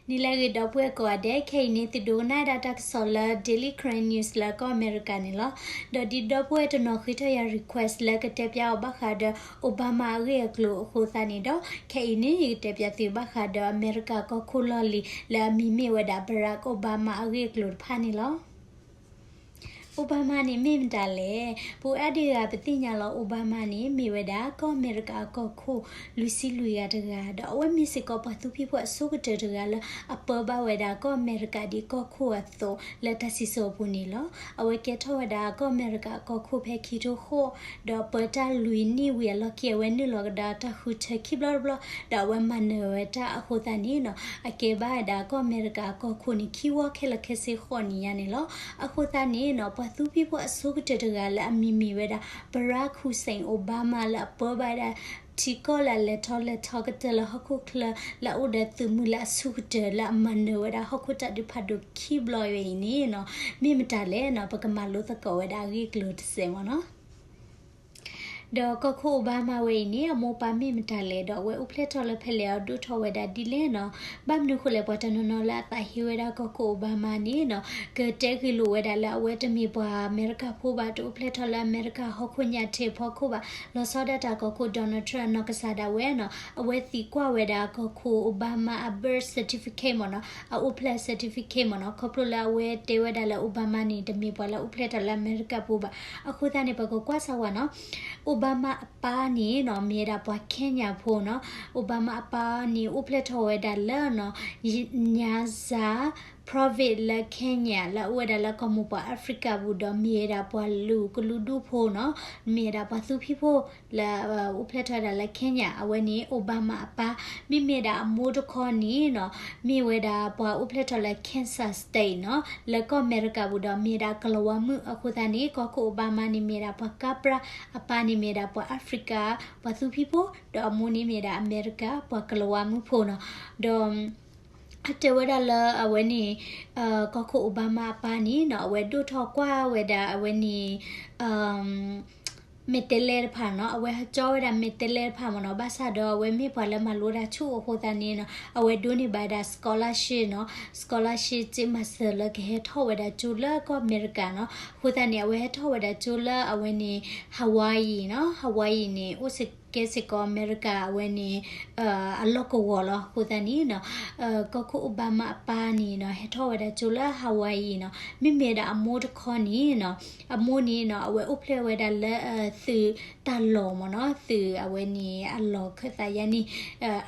နံၤလၢအဂ့ၤ ဒီပုၢ်ဝဲၢ်ကိးဂၤဒဲး, ခဲအံၤန့ၣ် သုဒိကနၣ်ဝဲဒၣ်တၢ်ကစီၣ်လၢ Daily Karen News လၢကီၢ်အမဲရကၤန့ၣ်လီၤ. ဒီးဒ်ဒီပုၢ်ဝဲၢ်တနီၤဃ့ထီၣ်ယၤ request လၢကတဲပၠးအီၤဘၣ်ဃးဒီး Obama အဂ့ၢ်အကျိၤအဃိသတးန့ၣ်ဒီး ခဲအံၤန့ၣ် ယကတဲပၠးသုဘၣ်ဃးဒီးအမဲရကၤကီၢ်ခိၣ်လီၢ်လံၤ လၢအမံၤမ့ၢ်ဝဲဒၣ် Barack Obama အဂ့ၢ်အကျိၤတဖၣ်န့ၣ်လီၤ. Obama န့ၣ်မ့ၢ်မတၤလဲၣ်. ပဝဲဒၣ်တဂၤပသ့ၣ်ညါလီၤ Obama န့ၣ် မ့ၢ်ဝဲဒၣ်ကီၢ်အမဲရကၤအကီၢ်ခိၣ်လွံၢ်ဆံလွံၢ်ဂၤတဂၤ, ဒီးအဝဲမ့ၢ်စ့ၢ်ကီးပှၤသူဖံးဖိအဆိကတၢၢ်တဂၤလၢအပၢဘၣ်ဝဲဒၣ်ကီၢ်အမဲရကၤဒ်ကီၢ်ခိၣ်အသိးလၢတၢ်စံၣ်စိၤအပူၤန့ၣ်လီၤ. အဝဲကဲထီၣ်ဝဲဒၣ်ကီၢ်အမဲရကၤအကီၢ်ခိၣ်ဖဲခံထိဃိး, ဒီးပၢတၢ်လွံၢ်နံၣ်ဝံၤအလီၢ်ခံ အဝဲနုာ်လီၤကဒါတၢ်ဃုထၢခံဘျီတဘျီ, ဒီးအဝဲမၤနၢၤဝဲတၢ်အဃိသတးန့ၣ်နီၤ အကဲဘၣ်ဝဲဒၣ်ကီၢ်အမဲရကၤအကီၢ်ခိၣ်န့ၣ် ခံဝီခဲလၢာ်ခဲဆ့ဃိးနံၣ်ညါန့ၣ်လီၤ. အဃိသတးန့ၣ်နီၤ ပှၤသူဖံးဖိအဆိကတၢၢ်တဂၤလၢအမံၤမ့ၢ်ဝဲဒၣ် Barack Hussein Obama လၢအပၢဘၣ်ဝဲဒၣ် ထံကီၢ်လၢအလဲၤထီၣ်လဲၤထီကတၢၢ်လၢဟီၣ်ခိၣ်ချၢ လၢအအိၣ်ဒီးသုးမုၢ်လၢအဆိကတၢၢ် လၢအမၤနၢၤဝဲဒၣ်ဟီၣ်ခိၣ်တၢ်ဒုးဖးဒိၣ်ခံဘျီဝဲအံၤန့ၣ်နီၤ မ့ၢ်မတၤလဲၣ်နီၤ ပကမၤလိသကိးဝဲဒၣ်အဂ့ၢ်အကျိၤတစဲးမ့ၢ်နီၤ. ဒီးကီၢ်ခိၣ် Obama ဝဲအံၤန့ၣ် အမိၢ်ပၢ်မ့ၢ်မတၤလဲၣ် ဒီးအဝဲအိၣ်ဖျဲၣ်ထီၣ်လၢဖဲလဲၣ် အဒိၣ်ထီၣ်ဝဲဒၣ်ဒ်လဲၣ်နီၤ. ဘၣ်မနုၤဃိလဲၣ် ပှၤတနီၤနီၤလၢအသးဟ့ဝဲဒၣ်ကီၢ်ခိၣ် Obama န့ၣ်နီၤ ကတဲဂ့ၢ်လိာ်ဝဲဒၣ်လၢအဝဲတမ့ၢ်ပှၤအမဲရကၤဖိဘၣ်, တအိၣ်ဖျဲၣ်ထီၣ်လၢအမဲရကၤဟီၣ်ခိၣ်ညၣ်ထ့အဖီခိၣ်ဘၣ်. လီၤဆီဒၣ်တၢ်ကီၢ်ခိၣ် Donald Trump အနီၢ်ကစၢ်ဒၣ်ဝဲနီၤ အဝဲသံကွၢ်ဝဲဒၣ်ကီၢ်ခိၣ် Obama အ birth certificate မ့ၢ်နီၤ, အအိၣ်ဖျဲၣ် certificate မ့ၢ်နီၤ, ခီဖျိလၢအဝဲတဲဝဲဒၣ်လၢ Obama န့ၣ် တမ့ၢ်ပှၤလၢအိၣ်ဖျဲၣ်ထီၣ်လၢအမဲရကၤပူၤဘၣ်. အဃိသတးန့ၣ် ပကကွၢ်စၢၤဝဲနီၤ Obama အပၢ်န့ၣ်နီၤ မ့ၢ်ဝဲဒၣ်ပှၤ Kenya ဖိနီၤ. Obama အပၢ်န့ၣ် အိၣ်ဖျဲၣ်ထီၣ်ဝဲဒၣ်လၢနီၤ Nyanza Province လၢ Kenya လၢအအိၣ်ဝဲဒၣ်လၢကီၢ်မိၢ်ပှၢ် Africa ပူၤ ဒီးမ့ၢ်ဝဲဒၣ်ပှၤလူၤကလုာ်ဒူၣ်ဖိနီၤ, မ့ၢ်ဝဲဒၣ်ပှၤသူဖံးဖိ လၢအအိၣ်ဖျဲၣ်ထီၣ်ဝဲဒၣ်လၢ Kenya အဝဲန့ၣ် Obama အပၢ်. မ့မ့ၢ်ဒၣ်အမိၢ်တခီန့ၣ်နီၤ မ့ၢ်ဝဲဒၣ်ပှၤအိၣ်ဖျဲၣ်ထီၣ်လၢ Kansas State နီၤ လၢကီၢ်အမဲရကၤပူၤ ဒီးမ့ၢ်ဝဲဒၣ်ကလၤဝါမုၣ်. အဃိသတးန့ၣ် ကီၢ်ခိၣ် Obama န့ၣ် မ့ၢ်ဝဲဒၣ်ပှၤကါပြၢ်, အပၢ်န့ၣ်မ့ၢ်ဝဲဒၣ်ပှၤ Africa ပှၤသူဖံးဖိ, ဒီးအမိၢ်န့ၣ်မ့ၢ်ဝဲဒၣ်အမဲရကၤ ပှၤကလၤဝါမုၣ်ဖိနီၤ. ဒီး အတဲဝဲဒၣ်လၢအဝဲန့ၣ် ကီၢ်ခိၣ် Obama အပၢ်န့ၣ်နီၤ အဝဲဒိၣ်ထီၣ်ကွၢ်ဝဲဒၣ်အဝဲန့ၣ် မဲာ်တဲးလဲးတဖၣ်နီၤ, အဝဲဟဲကၠီဝဲဒၣ်မဲာ်တဲးလဲးတဖၣ်မ့ၢ်နီၤ, ဘၣ်ဆၣ်ဒီးအဝဲမ့ၢ်ပှၤလၢမၤလိတၢ်ဆူၣ်အဃိသတးန့ၣ်နီၤ အဝဲဒိးန့ၢ်ဘၣ်ဝဲဒၣ် scholarship နီၤ, scholarship စ့မၤစၢၤလၢကဟဲထီၣ်ဝဲဒၣ်ကၠိလၢကီၢ်အမဲရကၤနီၤ. အဃိသတးန့ၣ် အဝဲဟဲထီၣ်ဝဲဒၣ်ကၠိလၢအဝဲန့ၣ် Hawaii နီၤ, Hawaii န့ၣ် အိၣ်စ့ၢ်ကီး ကဲစ့ၢ်ကီးအမဲရကၤအဝဲန့ၣ် အလီၢ်ကဝီၤလီၤ. အဃိသတးန့ၣ်နီၤ ကီၢ်ခိၣ် Obama အပၢ်န့ၣ်နီၤ ဟဲထီၣ်ဝဲဒၣ်ကၠိလၢ Hawaii နီၤ, မ့မ့ၢ်ဒၣ်အမိၢ်တခီန့ၣ်နီၤ အမိၢ်န့ၣ်နီၤ အဝဲအိၣ်ဖျဲၣ်ဝဲဒၣ်လၢ သုးတၢ်လီၢ်မ့ၢ်နီၤ, သုးအဝဲန့ၣ်အလီၢ်ခၢၣ်သးယါန့ၣ်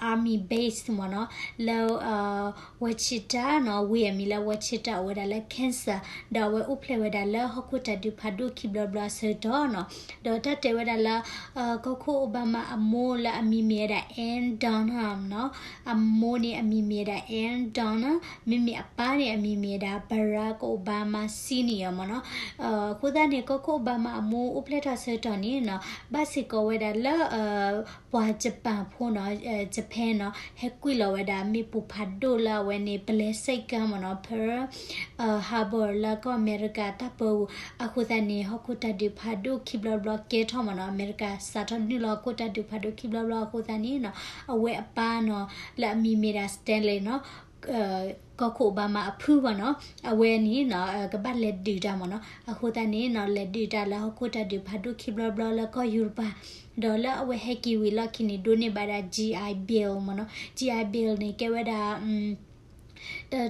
army base မ့ၢ်နီၤ, လၢ Wichita နီၤ, ဝ့ၢ်အမံၤလၢ Wichita အိၣ်ဝဲဒၣ်လၢ Kansas, ဒီးအဝဲအိၣ်ဖျဲၣ်ဝဲဒၣ်လၢဟီၣ်ခိၣ်တၢ်ဒုးဖးဒိၣ်ခံဘျီဘျီအဆၢကတီၢ်နီၤ. ဒီးတၢ်တဲဝဲဒၣ်လၢ ကီၢ်ခိၣ် Obama အမိၢ်လၢအမံၤမ့ၢ်ဝဲဒၣ် Ann Dunham နီၤ, အမိၢ်န့ၣ်အမံၤမ့ၢ်ဝဲဒၣ် Ann Dunham, မ့မ့ၢ်အပၢ်န့ၣ်အမံၤမ့ၢ်ဝဲဒၣ် Barack Obama Senior မ့ၢ်နီၤ. အဃိသတးန့ၣ် ကီၢ်ခိၣ် Obama အမိၢ်အိၣ်ဖျဲၣ်ထီၣ်ဆၢကတီၢ်န့ၣ်နီၤ ဘၣ်စ့ၢ်ကီးဝဲဒၣ်လၢ ပှၤ Japan ဖိနီၤ, Japan နီၤ ဟဲကွံာ်လီၤဝဲဒၣ်မ့ၣ်ပိၢ်ဖးဒိၣ်လၢအဝဲန့ၣ် ပလဲၤစဲးကၢမ့ၢ်နီၤ, Pearl Harbor လၢကီၢ်အမဲရကၤတၢ်ပၢပူၤ. အဃိသတးန့ၣ် ဟီၣ်ခိၣ်တၢ်ဒုးဖးဒိၣ်ခံဘျီဘျီကဲထီၣ်မ့ၢ်နီၤ, အမဲရကၤစးထီၣ်နုာ်လီၤဟီၣ်ခိၣ်တၢ်ဒုးဖးဒိၣ်ခံဘျီဘျီအဃိသတးန့ၣ်နီၤ အဝဲအပၢ်နီၤ လၢအမံၤမ့ၢ်ဒၣ် Stanley နီၤ ကီၢ်ခိၣ် Obama အဖုဘၣ်နီၤ, အဝဲန့ၣ်နီၤ ကဘၣ်လဲၤဒုးတၢ်မ့ၢ်နီၤ. အဃိသတးန့ၣ်နီၤ လဲၤဒုးတၢ်လၢဟီၣ်ခိၣ်တၢ်ဒုးဖးဒိၣ်ခံဘျီဘျီလၢကီၢ်ယူရပၤ, ဒီးလၢအဝဲဟဲက့ၤဝံၤလီၢ်ခံန့ၣ် ဒိးန့ၢ်ဘၣ်ဒၣ် G I Bill မ့ၢ်နီၤ. G I Bill န့ၣ် ကဲဝဲဒၣ်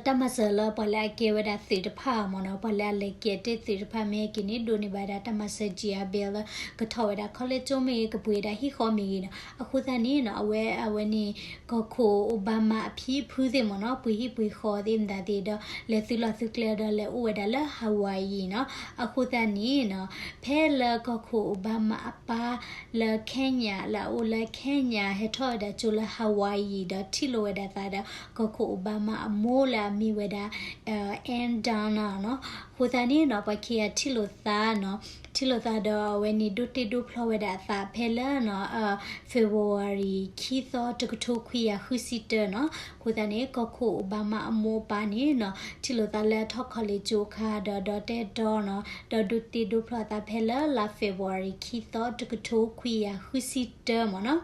တၢ်မၤစၢၤလၢပှၤလၢအကဲဝဲဒၣ်သုးတဖၣ်မ့ၢ်နီၤ, ပှၤလၢအလဲၤကဲတ့ၢ်သုးတဖၣ်မ့ၢ်ဟဲက့ၤန့ၣ် ဒိးန့ၢ်ဘၣ်ဒၣ်တၢ်မၤစၢၤ G I Bill လၢ ကထီၣ်ဝဲဒၣ် college ကၠိမ့ၢ်ဂ့ၤ ကပှ့ၤဒၣ်ဟံၣ်ဃီမ့ၢ်ဂ့ၤနီၤ. အဃိသတးန့ၣ်နီၤ အဝဲ အဝဲန့ၣ် ကီၢ်ခိၣ် Obama အဖံအဖုသ့ၣ်မ့ၢ်နီၤ ပှ့ၤဟံၣ်ပှ့ၤဃီသ့ၣ်မတၤသ့ၣ်ဒီး လဲၤသုးလီၢ်သုးကျဲဒီးလဲၤအိၣ်ဝဲဒၣ်လၢ Hawaii နီၤ. အဃိသတးန့ၣ်နီၤ ဖဲလၢကီၢ်ခိၣ် Obama အပၢ်လၢ Kenya လၢအအိၣ်လၢ Kenya ဟဲထီၣ်ဝဲဒၣ်ကၠိလၢ Hawaii ဒီးထံၣ်လိာ်ဝဲဒၣ်သးဒီး ကီၢ်ခိၣ် Obama အမိၢ်လၢအမ့ၢ်ဝဲဒၣ် Ann Dunham နီၤ. အဃိသတးန့ၣ်နီၤ ပှၤခံဂၤထံၣ်လိာ်သးနီၤ ထံၣ်လိာ်သးဒီးအဝဲန့ၣ် ဒိးတ့ဒိးဖျီဝဲဒၣ်အသးဖဲလၢ February ခံသီတကထိခွံကယၤဃုဆံတၢနီၤ. အဃိသတးန့ၣ် ကီၢ်ခိၣ် Obama အမိၢ်အပၢ်န့ၣ်နီၤ ထံၣ်လိာ်သးလၢအထီၣ် college ကၠိအခါဒီး ဒီးတဲတီနီၤ ဒီးဒိးတ့ဒိးဖျီအသးဖဲလၢ လါ February ခံသီတကထိခွံကယၤဃုဆံတၢမ့ၢ်နီၤ.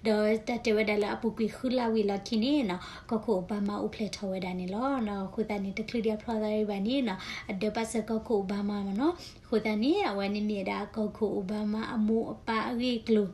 ဒီးတၢ်တဲဝဲဒၣ်လၢအပူၤကွံာ်ဃုလါဝံၤလီၢ်ခံန့ၣ်နီၤ ကီၢ်ခိၣ် Obama အိၣ်ဖျဲၣ်ထီၣ်ဝဲဒၣ်န့ၣ်လီၤ. အဃိသတးန့ၣ် တချုးဒံးအဖျီသးဝံၤဘၣ်န့ၣ်နီၤ အဒၢးပာ်စၢၤကီၢ်ခိၣ် Obama မ့ၢ်နီၤ. အဃိသတးန့ၣ် အဝဲန့ၣ်မ့ၢ်ဝဲဒၣ်ကီၢ်ခိၣ် Obama အမိၢ်အပၢ်အဂ့ၢ်အကျိၤ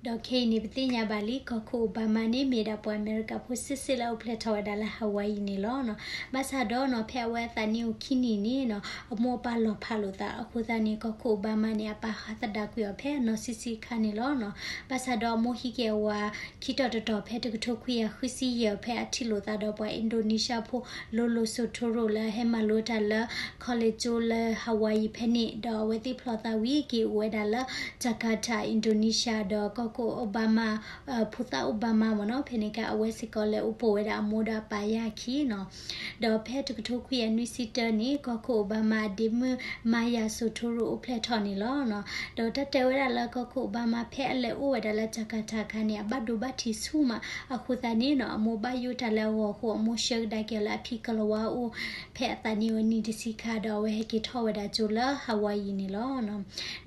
ဒီးခဲအံၤန့ၣ် ပသ့ၣ်ညါဘၣ်လံ ကီၢ်ခိၣ် Obama န့ၣ် မ့ၢ်ဝဲဒၣ်ပှၤအမဲရကၤဖိစ့ၢ်စ့ၢ်လၢအအိၣ်ဖျဲၣ်ထီၣ်ဝဲဒၣ်လၢ Hawaii န့ၣ်လီၤ. ဘၣ်ဆၣ်ဒီးနီၤ ဖဲအဝဲအသးနံၣ်အိၣ်ခံနံၣ်န့ၣ်နီၤ အမိၢ်အပၢ်လီၤဖးလိာ်သး အဃိသတးန့ၣ် ကီၢ်ခိၣ် Obama န့ၣ် အပၢ်ဟးသဒၣ်ကွံာ်အီၤဖဲအနီၢ်ဆံးဆံးအခါန့ၣ်လီၤ. ဘၣ်ဆၣ်ဒီးအမိၢ်ဟံးက့ၤအဝၤ ခံတီၤတတီၤဖဲတကထိခွံကယၤဃုဆံယဲၢ်ဖဲအထံၣ်လိာ်သးဒီးပှၤ Indonesia ဖိ Lolo Sotoro လၢအဟဲမၤလိတၢ်လၢ college ကၠိလၢ Hawaii ဖဲန့ၣ် ဒီးအဝဲသ့ၣ်ဖျီသးဝံၤက့ၤအိၣ်ဝဲဒၣ်လၢ Jakarta Indonesia ဒီးကီၢ်ခိၣ် Obama ဖိသၣ် Obama မ့ၢ်နီၤ ဖဲန့ၣ်က အဝဲစ့ၢ်ကီးလဲၤအိၣ်ပိာ်ဝဲဒၣ်အမိၢ်ဒီးအပၢ်ယါခံနီၤ. ဒီးဖဲတကထိခွံကယၤနွံဆံတၢန့ၣ် ကီၢ်ခိၣ် Obama အဒ့မုၣ် Maya Sotoro အိၣ်ဖျဲၣ်ထီၣ်န့ၣ်လီၤ. ဒီးတၢ်တဲဝဲဒၣ်လၢကီၢ်ခိၣ် Obama ဖဲအလဲၤအိၣ်ဝဲဒၣ်လၢ Jakarta အခါန့ၣ် အဘၣ်ဒိဘၣ်ထံးဆူၣ်မး အဃိသတးန့ၣ်နီၤ အမိၢ်ဘၣ်ယိၣ်တၢ်လၢအဂီၢ်အဃိ အမိၢ်ဆှၢကဒါက့ၤအီၤလၢအဖံကလၤဝါအိၣ် ဖဲအသးနံၣ်အိၣ်နံၣ်တဆံခါ ဒီးအဝဲဟဲက့ၤထီၣ်ဝဲဒၣ်ကၠိလၢ Hawaii န့ၣ်လီၤ.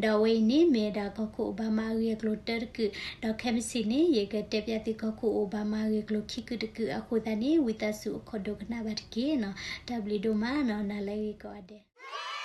ဒီးအဝဲအံၤန့ၣ်မ့ၢ်ဝဲဒၣ်ကီၢ်ခိၣ် Obama အဂ့ၢ်အကျိၤတၢတကုာ်, ဒီးခဲမုၢ်ဆ့ၣ်န့ၣ် ယကတဲပၠးသုကီၢ်ခိၣ် Obama အဂ့ၢ်အကျိၤခံကုာ်တကုာ်, အဃိသတးန့ၣ် ဝံသးစူၤအိၣ်ခိးဒိကနၣ်ဘၣ်တက့ၢ်နီၤ. တၢ်ဘျုးဒိၣ်မးနီၤ နၤလၢအဂ့ၤကိးဂၤဒဲး.